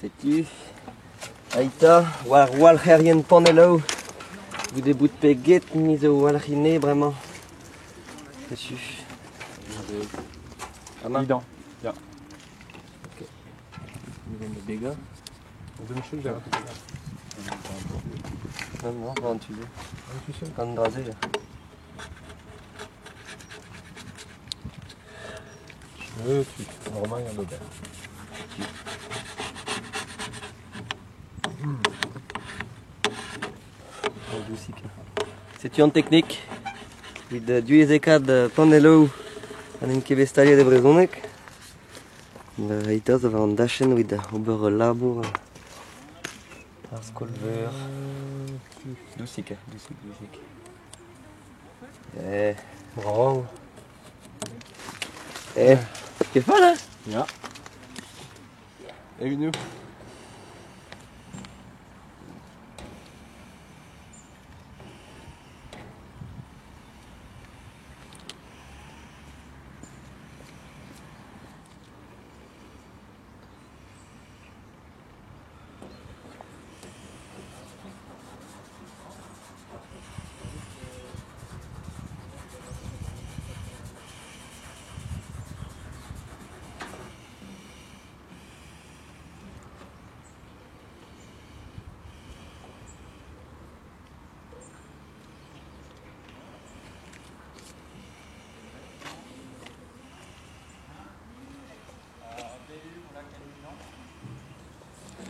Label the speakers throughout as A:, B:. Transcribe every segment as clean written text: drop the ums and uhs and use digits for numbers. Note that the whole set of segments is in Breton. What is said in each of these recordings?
A: Setu, Aita, war walc'herien panelloù, goude bout peget ni zo walc'hine bremañ. Setu. Amañ.
B: Idan. Ya.
A: Ok. Ni de begañ. Non, non, war an tu-se. Gant an dra-se.
B: Romain d'ober.
A: Setu an teknik evit diwezhekaat panelloù an int ket bet staliet e brezhoneg. Aita zo war an dachenn evit ober ul labour ar skol-veur. Dousik, dousik, dousik. Eh,
B: Bravo.
A: Eh, ket fall, hein?
B: Ya. Evit nous.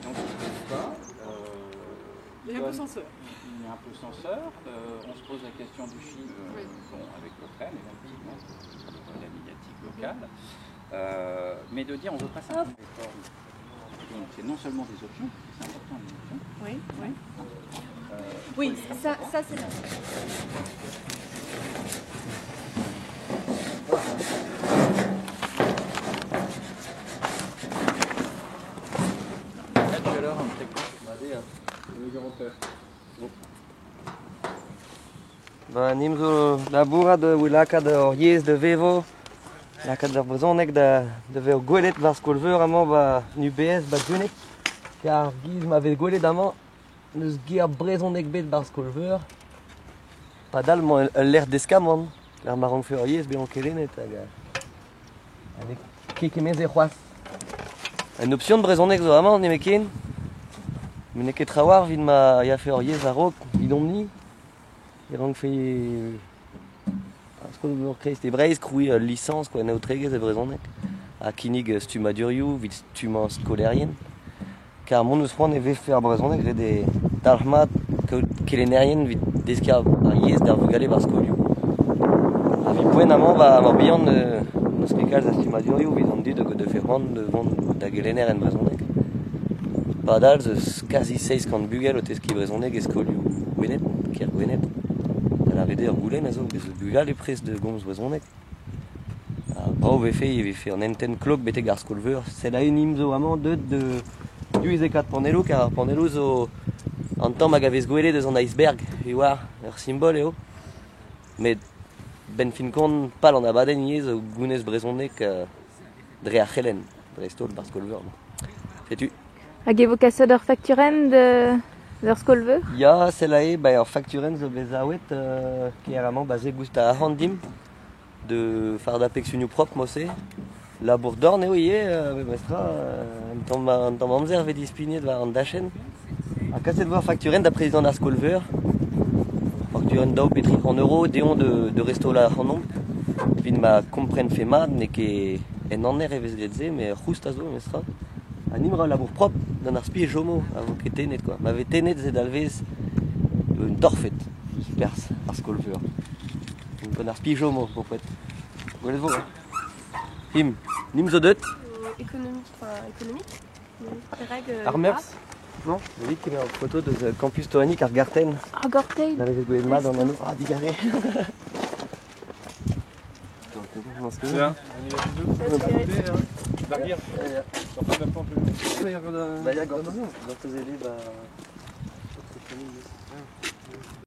C: Donc, il pas.
D: Il est un peu censeur.
C: Il est un peu censeur. On se pose la question du film,
D: Oui.
C: bon, avec l'Ukraine, effectivement, la médiatique locale. Mais de dire on ne veut pas ça. Donc c'est non seulement des options, c'est important les options.
D: Oui, oui. Oui, ça, ça c'est
A: Ba, nim zo labourat o lakaat hor yezh da vevo, lakaat ar brezhoneg da, da vezañ gwelet war skol-veur amañ ba en UBS ba Gwened. Kar giz ma vez gwelet amañ n'eus ger brezhoneg bet bar skol-veur. Padal emañ ul lec'h deskamant, lec'h ma rankfe hor yezh bezañ kelennet hag ha n'eo ket kement-se c'hoazh. Un option brezhoneg zo amañ nemetken. Met n'eo ket trawalc'h evit ma yafe hor yezh war-raok, evidomp-ni. E rankfe ar skol-veur Kreiz e Breizh krouiñ ul lisañs quoi, un aotregezh e brezhoneg ha kinnig stummadurioù evit stummañ skolaerien. Kar mont eus c'hoant e vefe ar brezhoneg ret eo dalc'hmat kaout kelennerien evit deskiñ ar yezh d'ar vugale war skolioù. Ha evit poent amañ ba Morbihan n'eus ket kalz a stummadurioù evit an dud hag o defe c'hoant da vont da gelenner en brezhoneg. Padal eus kazi 700 bugel o teskiñ brezhoneg e skolioù Gwened, kêr Gwened. Da lâret eo ur goulenn a zo, bez' zo bugale prest da gomz brezhoneg. Ha brav vefe e vefe an hentenn klok betek ar skol-veur. Sed aze nim zo amañ deuet da diwezhekaat panelloù kar ar panelloù zo an tamm hag a vez gwelet eus an iceberg e oar, ur simbol eo. Met benn fin kont pal an abadenn ivez zo gounez brezhoneg dre ar c'helenn, dreist-holl ba'r skol-veur. Setu.
E: Hag e vo kaset ur fakturenn d'ur skol-veur?
A: Ya, sell aze, ba ur fakturenn zo bet savet kêr amañ ba se goust arc'hant dimp de fardañ pegsunioù propr mod-se. Labour dorn eo ivez memestra, un tamm amzer vez dispignet war an dachenn. Ha kaset vo ar fakturenn da prezidant ar skol-veur. Fakturenn daou pe 300 euro dezhañ de restaolañ ac'hanomp. Evit ma komprenfe mat n'eo ket en aner e vez graet se, met ur c'houst a zo memestra. Ha nim ra labour propr gant ar spi e chomo a vo ket tennet quoi. Ma vez tennet se dalvez un torfed perzh ar skol-veur. Gant ar spi chomo bopred. Gwelet vo. Him, nim zo deut.
D: Économique, enfin économique. Perak
A: Ar merzh Non, evit kemer ur foto deus campus Toanik ar Garten.
E: Ar Garten.
A: Na vez gwelet mat an anv. Ah, digarez.
B: Bien.
A: Ba ya, gortoz, gortoz eo ba...